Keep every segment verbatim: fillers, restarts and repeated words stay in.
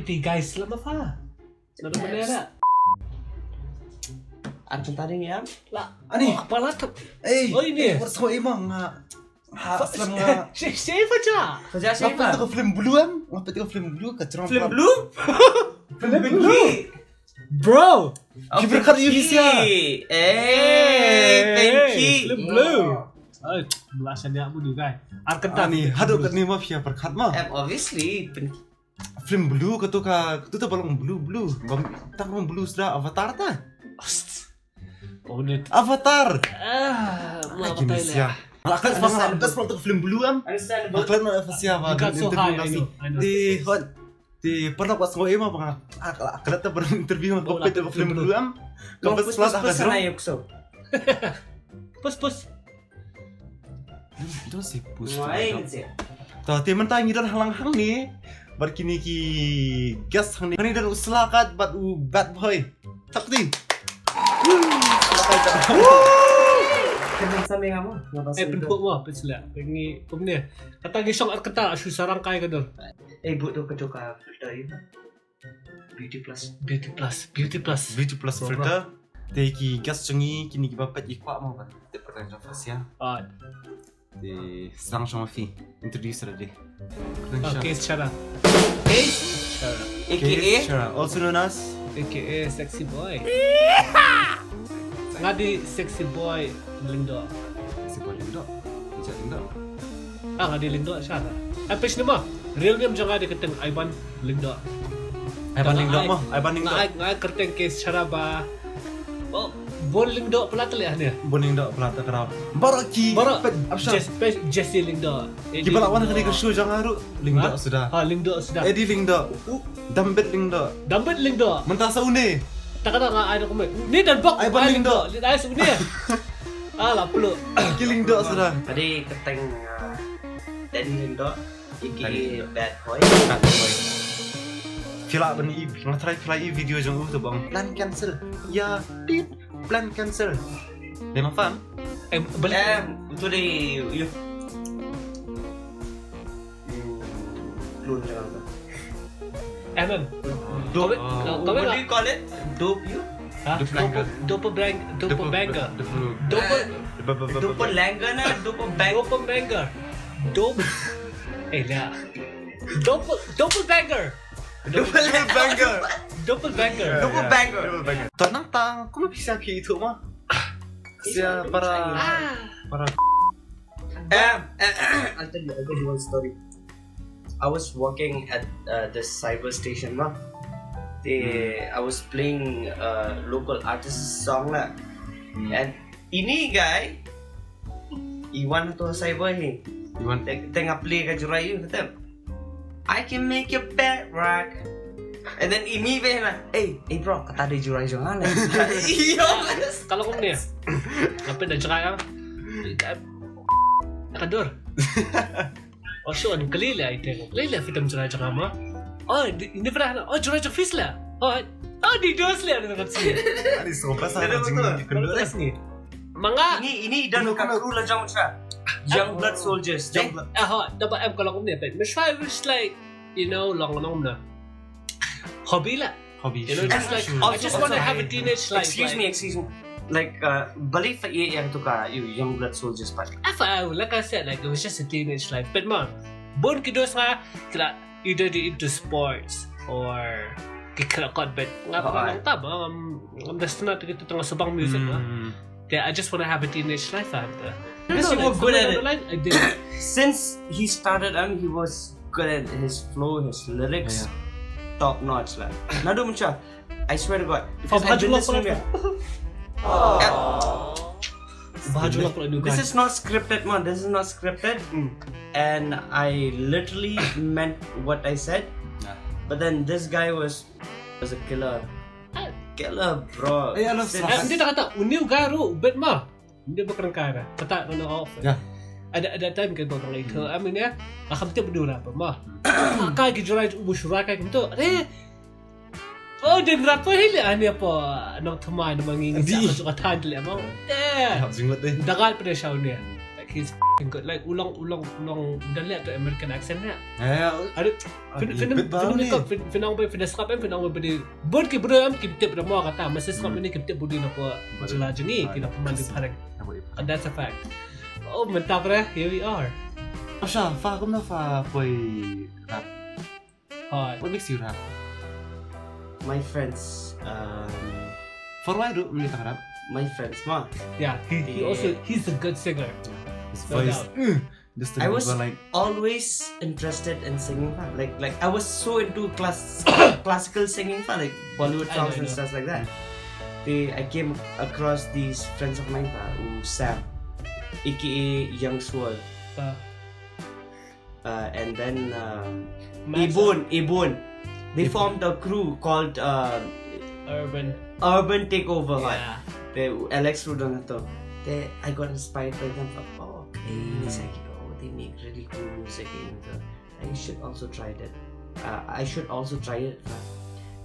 Ti guys, selamat pa. Nada mana dah? Ar kenta ding ya. Lah. Ani. Apa lah tu? Eh, Oi, ni. Eh, wat soi ma nga. Ha, slam nga. Siapa aja? Saja Ngapa siapa? Tu ke film Blue em? Ngapa tu ke film Blue ke cerong Film Blue? Film Blue. Bro. Ki berkat you, Fisia. Eh, Pinky. Film Blue. Ai, belasan ya bunuh guys. Ar kenta Ani, haduh kat ni mafia berkat ma. Em, obviously, Pinky. Film Blue ka tu ka, ka tu ta balong blue, blue. Bam, ta balong blue sda Avatar ta. Oh, ni. Avatar. Ah, Ai, gini sia. Malah kan Avatar best part film Blue am. Understandable. Malah kan Avatar sia ba interview nasi. Di hot. Di pernah pas ngoi ma bang. Akal ta ber interview ma pet film Blue am. Ka best part ka sana yuk so. Pus pus. Ito si push. Why is it? To, te mynta ngi don hanlang hangne. Bad kine ki guest hangne. Hangne don u Slakat bad u Bad Boy. Thap kti. Kan sa me ngam. Eh, pynpuk mo, pynslek. Ngi kumne. Kata ngi song ar kata shu sarang kai ka dur. Eh, but tu ka tu ka filter. Beauty Plus. Beauty Plus, Beauty Plus. Beauty Plus filter. Te ki guest jong ngi kine kiba peit i kwah mo ba. Te pyrshang jong Fisia. Ah. Te sdang jong phi. Introduce ra de. Okay, Shara. Hey, Shara. A K A Shara, also known as A K A Sexy Boy. Nga di Sexy Boy Lyngdoh. Sexy Boy Lyngdoh. Ijat Lyngdoh. Ah, nga di Lyngdoh Shara. Ai pis ni mo. Real name jong nga di kyrteng Aiban Lyngdoh. Aiban Lyngdoh mo, Aiban Lyngdoh. Nga ai kyrteng ke Shara ba. Oh, Bon Lyngdoh pula tele ni. Bon Lyngdoh pula ta kra. Baroh ki. Baroh Jesse Lyngdoh. Ki ba la wan ha kane ka show jong nga ruh Lyngdoh suda. Ha, Lyngdoh suda. Eddie Lyngdoh. Dambit Lyngdoh. Dambit Lyngdoh. Mynta sa une. Ta ka da nga ai da kumai. Ni dan bok. Aiban Lyngdoh. Ai sa une. Ah, la plu. Ki Lyngdoh suda. Tadi kyrteng Daddy Lyngdoh. A K A Bad Boy. Bad Boy. Phi lah ban i, nga try phi lah i video jong u tu bang. Plan cancel. Ya, tit. Plan cancel. Dei ma fam? Em, balik. Em, tu dei you. You clone jangan tu. Em, em. Dope. What do you call it? Dope you? Doppelganger. Doppelbang-, doppelbanger. Doppel-, doppel-, doppel-, doppelganger na doppelbang-, doppelbanger. Dop-, eh, la. Doppel-, doppelbanger. Doppelbanger. Doppelbanger. Doppelbanger. Doppelbanger. To nang tang, kumno pisa ki itu ma? Sia para, para. Um, I'll tell you, I'll tell you one story. I was working at uh, the cyber station, ma. They, I was playing uh, local artist song, la. And ini guy, Iwan to cyber hi. Iwan. Teng-, tengah play ka jurai you, kata, "I can make your bed rock." And then imi be na, "Hey, hey bro, kata dei jurai jong nga." Yo, kalau kau ni, apa dah jurai yang? Ka dur. Oh, so, an kali le ai te. Kali le fitam jara jara ma. Oh, di, ini pernah na. Oh, jara jara fis le. Oh, oh, di dos le, ada kat sini. Ada so pas ada jing di kendor. Kat sini. Manga. Ini, ini dan ka kru la jong sa. Young blood soldiers. Young blood. Ah, ha, dapat em kalau kumne, but Michelle was like, you know, long long na. Hobby la. Hobby. You know, just like, I just want to have a teenage life. Excuse me, excuse me. Like, uh, believe fa ye yang tu ka, you young blood soldiers, but F I, like I said, like, it was just a teenage life. But man, bun ki dos nga, kila, either they into sports or ki kila kot, but nga pa lang tab, um, I'm just not kita tengah subang music lah. Te, I just want to have a teenage life, ah. Because you were good at it. I did. Since he started, and he was good at his flow, his lyrics, top notch lah. Nadu mucha, I swear to God. Because I've been listening to it. This is not scripted, man. This is not scripted. And I literally meant what I said. But then this guy was, was a killer. Killer, bro. Eh, ano sa? Hindi na kata, uniw garo, bet ma. Hindi ba kang kara? Kata, ano, off. Yeah. Ada, ada time ka bang ito. I mean, ya, akam te bedura pa ma. Ka gi jurai, ubu jurai ka gitu. Eh, oh, din rap pa hili, ani apa, nong tama, nong mangi, sa ka tan le ma. Eh, dagal pa de shaw ni. Like, he's f-ing good. Like, u long, u long, u long, u dang leh to American accent ne. Eh, aduh, phin, phin, phin, phin ong ba, phin, phin ong ba, phin sngap em, phin ong ba, bad ki briew em kim tip da mo kata, ma sngap ne kim tip ba u dei na poh jylla jong ngi, ki na poh Mandalay phareng. And that's a fact. Oh, mynta pre, here we are. Asha, fa kumno fa poi rap? Hooid. What makes you rap? My friends, um, for why do you rap? My friends, ma. Yeah, he, he also, he's a good singer. His voice. Just I was like always interested in singing, fa. Like, like I was so into class, classical singing, fa, like Bollywood songs and stuff like that. They, I came across these friends of mine, fa, u Sam, A K A Young Swirl. Uh, and then um, Ibun, Ibun. They formed a crew called uh, Urban Urban Takeover. Yeah. They Alex Rudon to. They I got inspired by them. Like, oh, okay, it's like, oh, they make really cool music. And uh, I should also try that. Uh, I should also try it.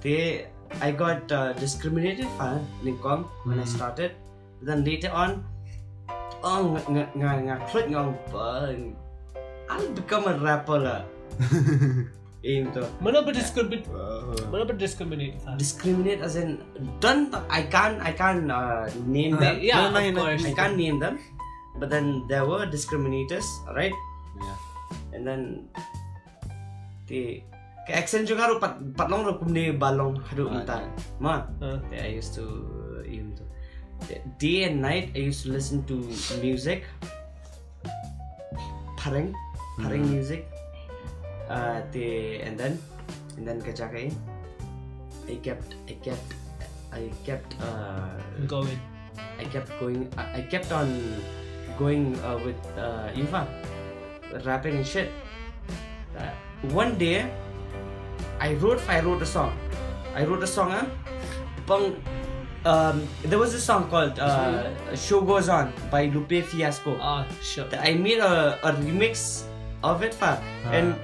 They I got uh, discriminated fa nyngkong when I started. Then later on, oh, nga nga nga nga khluit nga ong, I'll become a rapper la. Aim to. Mano ba discriminate? Mano ba discriminate? Discriminate as in don't I can't I can't uh, name them. Yeah, of course. I can't name them. But then there were discriminators, right? Yeah. And then te ka accent jong nga ruh pat pat long ruh kumne ba long haduh mynta. Ma. Te I used to aim to. Day and night I used to listen to music. Phareng, phareng music. Uh, te and then and then ka jaka I kept I kept I kept uh, going. I kept going. I, I kept on going uh, with uh, Yuva, rapping and shit. Uh, one day, I wrote I wrote a song. I wrote a song. Uh, pang, um, there was a song called uh, "Show Goes On" by Lupe Fiasco. Ah, sure. I made a, a remix of it, fa, and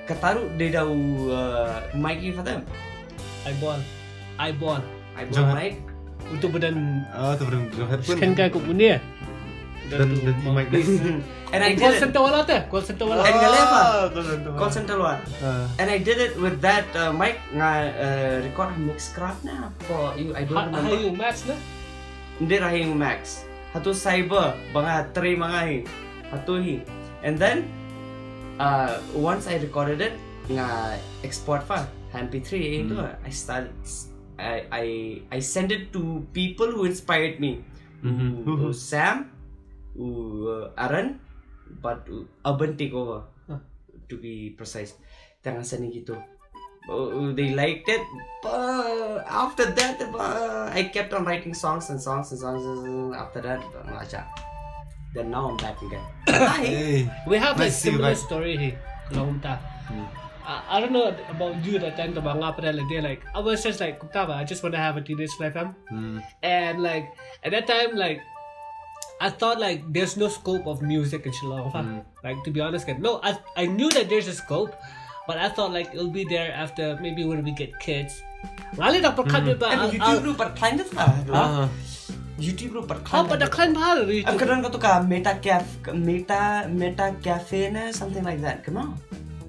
kata ruh dei da u uh, Mikey for them. Eyeball. Eyeball. Eyeball Mike. Utu badan. Ah, tu badan jong headphone. Kan kai ko punya. Dan dan mic. And I did it. Call center wala te? Call center wala. And nga leh fa. Call center wala. And I did it with that uh, mic nga uh, record mix craft na for you. I don't remember. Hayu Max na? Ndir Hayu Max. Hatu cyber banga three manga hi. Hatu hi. And then uh, once I recorded it nga export fa ha M P three itu I started I I I send it to people who inspired me. Mm-hmm. U, u Sam, u uh, Aaron, but u Urban Takeover, to be precise. Tang sani gitu. Oh, they liked it. But after that, uh, I kept on writing songs and songs and songs. And after that, uh, acha. Then now I'm back again. Hey, we have a similar story here. Long time. Hmm. I, I don't know about you that time, the manga, but like, like I was just like, kumta ba, I just want to have a teenage life, am. Hmm. And like at that time, like I thought like there's no scope of music in Shillong. Fa. Hmm. Like to be honest, like, no, I I knew that there's a scope, but I thought like it'll be there after maybe when we get kids. Ngali dah perkat dia ba. And YouTube lu pat climb this lah. YouTube lu pat climb. Apa dah climb hal YouTube? Aku kadang kau tu ka Meta Caf, Meta Meta Cafe na something like that. Kenal?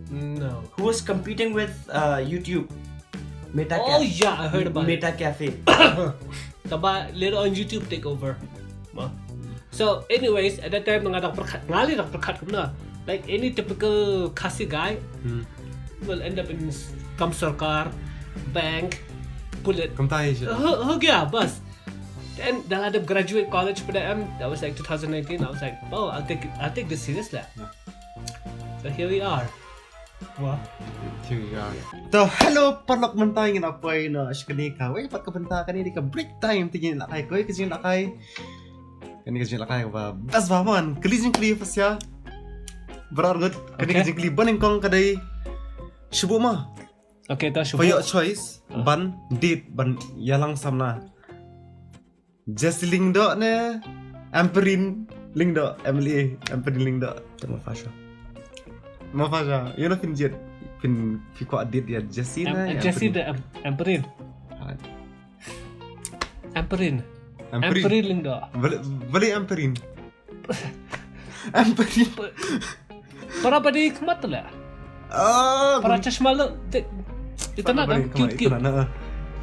No. Who was competing with uh, YouTube? Meta Cafe. Oh yeah, I heard about it. Meta Cafe. Taba later on YouTube take over. So anyways, at that time nga dang perkat, ngali dang perkat kumno. Like any typical Khasi guy will end up in kam sorkar, bank, pulit. Kumta hi. Ho gaya bas. Then dah lah graduate college pada em, that was like two thousand nineteen. I was like, oh, I'll take I'll take this serious lah. So here we are. Wah. To hello paralok, mynta ngin ïa poi noh sha kane kawei pat ka bynta, kane dei ka break time te ngin ïa kai kawei ka jingïalehkai. Kane ka jingïalehkai kaba best ba mon, kylli jingkylli pasia. Baroh arngut, kane ka jingkylli ba nyngkong ka dei shu buh ma. Okay, to shu buh. For your choice, ban date, ban ïalang samla. Jesse Lyngdoh ne Ampareen Lyngdoh, M L A Ampareen Lyngdoh. Te ma Fasha. Ma Fasha, you know phin jied, phin phi kwah date ïa Jesse ne Jesse de Ampareen. Ampareen. Ampareen Lyngdoh. Balik Ampareen. Ampareen. Para ba dei khmat la. Oh, para chashma lo. Ita na dang cute cute.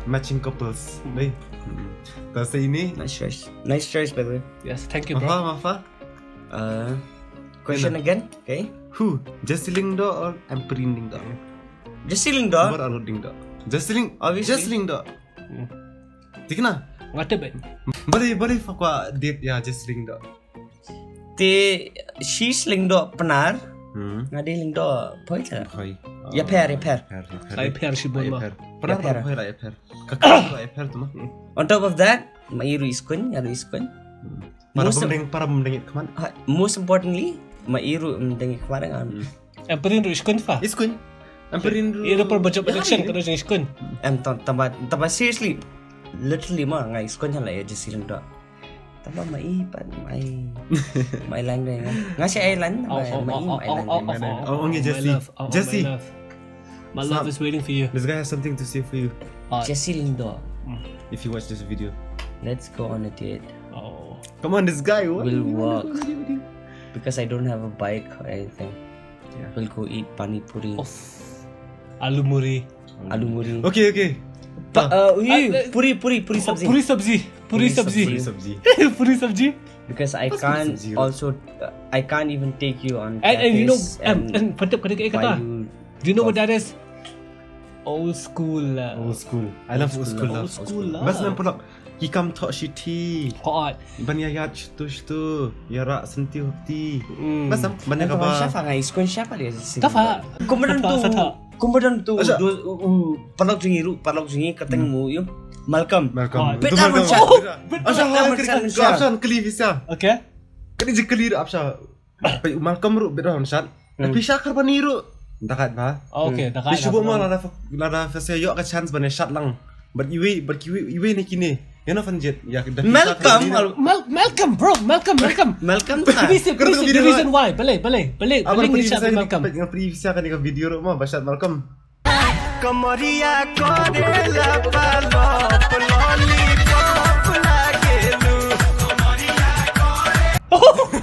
Matching couples. Dei. Ta sa ini. Nice choice. Nice choice, by the way. Yes, thank you, bro. Mafa, mafa. Uh, question again, okay? Who? Jesse Lyngdoh or Ampareen Lyngdoh? Jesse Lyngdoh. Or Arnod Lyngdoh? Jesse Lyng-, obviously. Jesse Lyngdoh. Thikna? Ngate ben. Bali, bali fakwa date ya Jesse Lyngdoh. Te she's Lyngdoh Pnar. Hmm. Nga dei Lyngdoh Phoi ta. Phoi. Ïapher, ïapher. Ïapher, ïapher. Ïapher shibun ma. Ïapher. Pnar Phoi la ïapher. Kaka la ïapher tu ma. On top of that, ma i ruh i skuin, nga ruh i skuin. Hmm. Para bym deng, para bym deng it khmat. Ha, most importantly, ma i ruh ym deng it khmat ngan. Hmm. Ampareen ruh i skuin fa. I skuin. Ampareen ruh. I ruh para bajop election ka ruh i skuin. Em, tang, tang ba, tang ba seriously. Literally ma, nga i skuin la ïa Jesse Lyngdoh. Tang ba ma i pat, ma i, ma i lang deng. Nga sa i lang, ma i, ma i lang deng. Oh, oh, oh, oh, oh, my love, oh, oh, my love. My love is waiting for you. This guy has something to say for you. Jesse Lyngdoh. If you watch this video. Let's go on a date. Oh. Come on, this guy. We'll walk. Because I don't have a bike or anything. Yeah. We'll go eat pani puri. Of. Aloo muri. Aloo muri. Okay, okay. Pa-, uh, puri, puri, puri sabzi. Puri sabzi. Puri sabzi. Puri sabzi. Puri sabzi. Because I can't also, uh, I can't even take you on cafes. And, and you know, and, and, and, do you know what that is? Old school love. Old school. I love old school love. Old school love. Best man pulak. Ki kam thok shi ti. Hot. Ban ïa ïat shtu shtu. Ïa rak senti hukti. Best am ban ïa kaba. Shafa ngai skon shafa dia. Tafa. Kumba don tu. Kumba don tu. Paralok jong ngi ruh, paralok jong ngi ka teng mo ïa u Malcolm. Malcolm. Bit Malcolm. Asha hai kali visa. Okay. Kali je kali apsha. Peit u Malcolm ruh bit wan shat. Phi shat kar bani ruh. Dakat ba. Okay, dakat. Phi shu ba mo lada, lada fa se ïoh ka chance bani shat lang. But iwi, but iwi, iwi ni kini. Ïa na fan jet. Ïa Malcolm. Malcolm, bro, Malcolm, Malcolm. Malcolm. Phi se, phi se, the reason why. Balei, balei, balei, balei ngi shat Malcolm. Phi se ka ni ka video ruh mo ba shat Malcolm. Kamaria kore la palo, lollipop lage lu.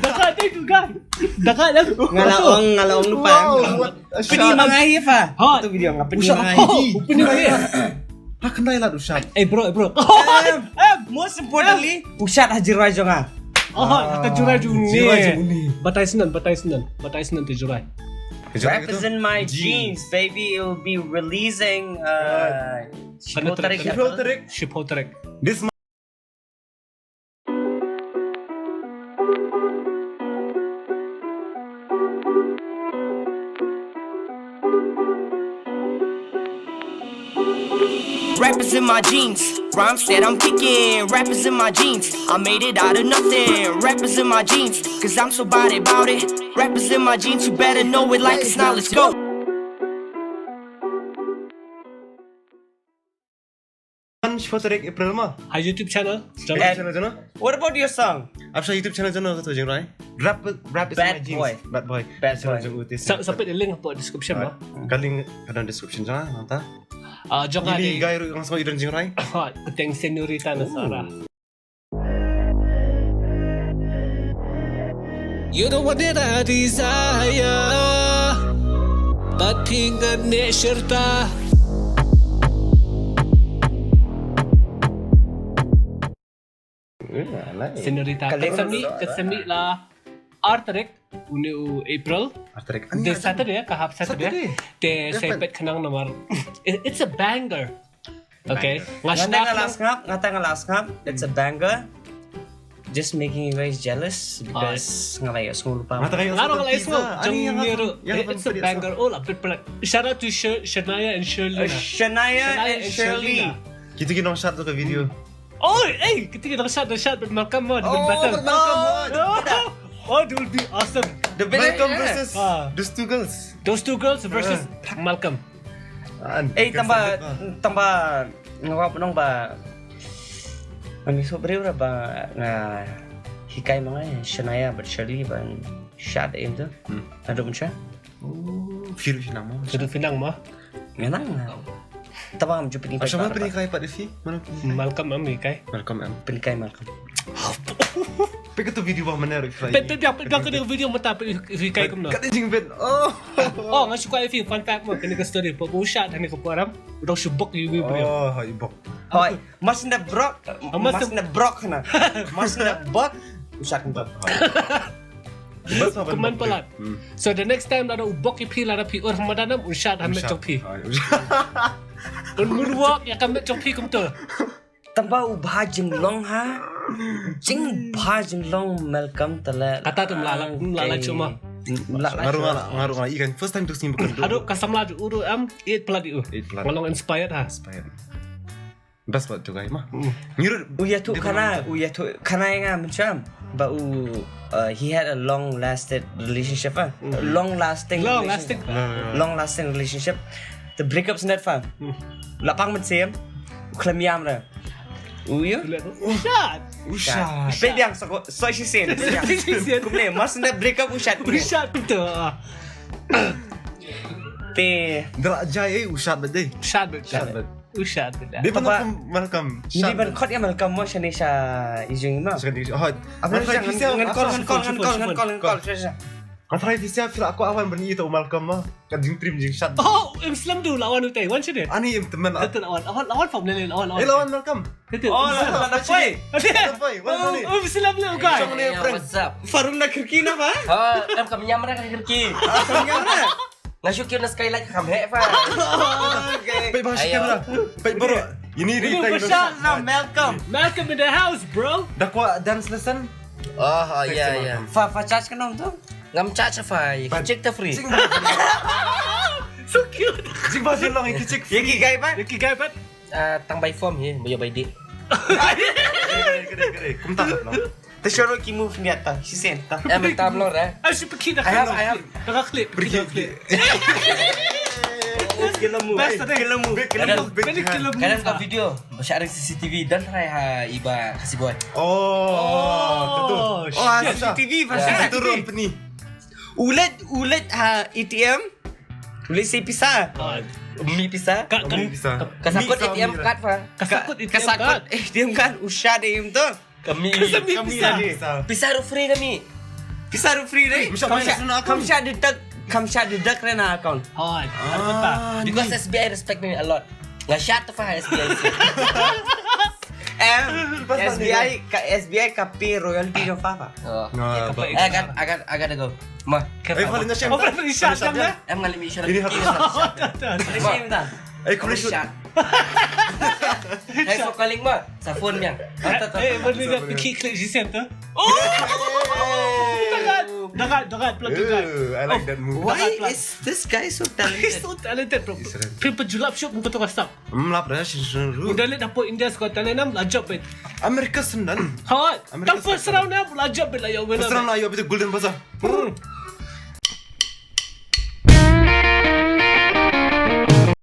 Dakat dei tu kan. Dakat dah. Nga la ong, nga la ong lupa. Pini mangai fa. Hot. Tu video nga pini mangai. Pini mangai. Ha kandai la dushan. Eh bro, eh bro. Most importantly, u shat ha jirai jong nga. Oh, ha ka jirai jong ni. Jirai jong ni. Batai snan, batai snan. Batai snan te jirai. Represent my jeans, baby. It will be releasing, uh, shiphew tarik. Shiphew tarik. This month. Rappers in my jeans, rhymes that I'm kicking. Rappers in my jeans, I made it out of nothing. Rappers in my jeans, 'cause I'm so about it, about it. Rappers in my jeans, you better know it like it's now, let's go. Kan shiphew tarik April mo. Ha YouTube channel. Jong, YouTube channel jong no. What about your song? Apsha YouTube channel jong no ka tu jingrai. Rap, rap is my jeans. Bad boy. Bad boy. Bad boy. Sa, sa peit link hapoh description mo. Ka link ka don description jong nga ta. Ah, jong nga dei. Guy ruh nga sngew i don jingrai. Ha, ka teng Señorita na Sara. You're the one that I desire. Bad phi ngan ne shirta. Señorita, ka sami, ka sami la ar tarik, une u April. Ar tarik. Te Saturday, ka hap Saturday. Te sa peit khnang namar. It's a banger. Okay. Nga ta nga la sngap, nga ta nga la sngap. It's a banger. Just making you guys jealous because nga la ïohsngew lypa. Nga ruh nga la ïohsngew. Jong ngi ruh. It's a banger. Oh, la peit peit. Shout out to Shania and Shirley. Shania and Shirley. Kita ki nongshad tu ka video. Oh, eh, kita ki nongshad, nongshad bad Malcolm mo, bad Malcolm. Oh, that will be awesome. The Malcolm versus those two girls. Those two girls versus Malcolm. Eh, tang ba, tang ba nga kwah ban ong ba nga mih soh briew ruh ba nga hikai ma nga Shania bad Shirley ban shad im tu. Naduh mynshuwa. Oh, phi ruh phi nang mo. Phi ruh phi nang mo. Nga nang. Tang ba ngam ju pynhikai. Asha ma pynhikai pat ïa phi. Malcolm am hikai. Malcolm am. Pynhikai Malcolm. Peit katu video ba mynne ruh. Peit, peit biang, peit biang kane ka video mynta, peit ïa phi kai kumno. Kane jingbit. Oh. Oh, nga shu kwah ïa phi fun fact mo, kane ka story. Ba u Shad ha kane ka program u dang shu bok ïa u briew. Oh, ha, i bok. Hoi, mas na brok, mas na brok na. Mas na bok. U Shad kumta. Kumne palat. So the next time lada u bok ïa phi, lada phi ur ha madan, u Shad ha met jong phi. Un moonwalk ïa ka met jong phi kumto. Tang ba u bha jinglong ha. Jingbha jinglong Malcolm te la. Kata tu mla la, mla la cuma. Mla la. Nga ruh nga la, nga ruh nga la, i kan first time tu sngewbha kan. Haduh ka samla ju uru am, eight palat ïa u. Eight palat. Nga long inspired ha. Inspired. Best palat tu guy ma. Ngi ruh. U ïathuh khana, u ïathuh khana ïa nga mynshem. Ba u, uh, he had a long lasted relationship ah. Long lasting. Long lasting. Long lasting relationship. Te break up snet fa. La pang mynsiem. U khlem ïam re. U ïa. U Shad. U Shad. Peit biang sa ko, sa shisien. Shisien. Kumne, mas na break up u Shad. U Shad tu. Te. Dra jai, eh, u Shad bad dei. U Shad bad. U Shad bad. Dei ban Malcolm. Ni ban khot ïa Malcolm mo shane sha i jong i ma. Shane sha. Hoi. Apa ngan call, ngan call, ngan call, ngan call, ngan call. Ka try phi sia phi la kwah wan ban ïohi ïa u Malcolm ma. Ka jingtriem jingshad. Oh, im slem du la wan utai, wan shane. Ani im tymmen la. Kata la wan, la wan, la wan fam lele, la wan, la wan. Eh, la wan Malcolm. Kata. Oh, la wan, la wan. Wan shane. Oh, im slem le u guy. What's up? Farum na khirki na ba? Ha, em kam nyam na khirki. Kam nyam na. Nga shu kiew na skylight kham heh fa. Okay. Peit ba shi camera. Peit bro. Ini ri tai. Malcolm. Malcolm in the house, bro. Da kwah dance lesson. Oh, oh, yeah, yeah. Fa, fa charge ka nam tu? Ngam charge fa, check the free. So cute. Jing ba jing long iki check. Iki guy ba? Iki guy ba? Ah, tang bai form hi, bai bai di. Kede, kede, kede. Kumta no. Te shoro ki move ni ata, shisien ta. Em tam lor eh. Ashi pekhi da. I have, I have. Da clip, pekhi da clip. Killer move. Best of the killer move. Killer move. Very killer move. Karen ka video. Ba sharing C C T V dan try ha iba Khasi boy. Oh, betul. Oh, shit. C C T V, C C T V. Turun peni. Ulet, ulet ha A T M. Ulet si pisa. Mi pisa. Ka, ka, mi pisa. Ka sakut A T M card fa. Ka sakut A T M card. Ka sakut A T M card. Usha de im tu. Kami. Kami pisa. Pisa ruh free kami. Pisa ruh free de. Kam sha, kam sha deduct, kam sha deduct re na account. Hoi. Because S B I respect me a lot. Nga sha tu fa S B I. Em, S B I ka, S B I ka pay royalty jong fa fa. Oh. Agat, agat, agat go. Ma. Eh, fa ni sha. Oh, fa ni sha. Em ngali mi sha. Ini harus. Ini sha. Eh, kuli sha. Thanks for calling ma. Sa phone biang. Eh, eh, boleh lihat pergi klik di center. Oh! Dagat, dagat, plug dagat. I like that move. Why is this guy so talented? He's so talented, bro. Phi pejulap shop muka tu kasap. Mlap dah shin shin ru. Udah lihat dapur India Got Talent nam la job bet. America sendan. Hot. Tam first round nam la job bet la yo. First round la yo bet Golden Bazaar.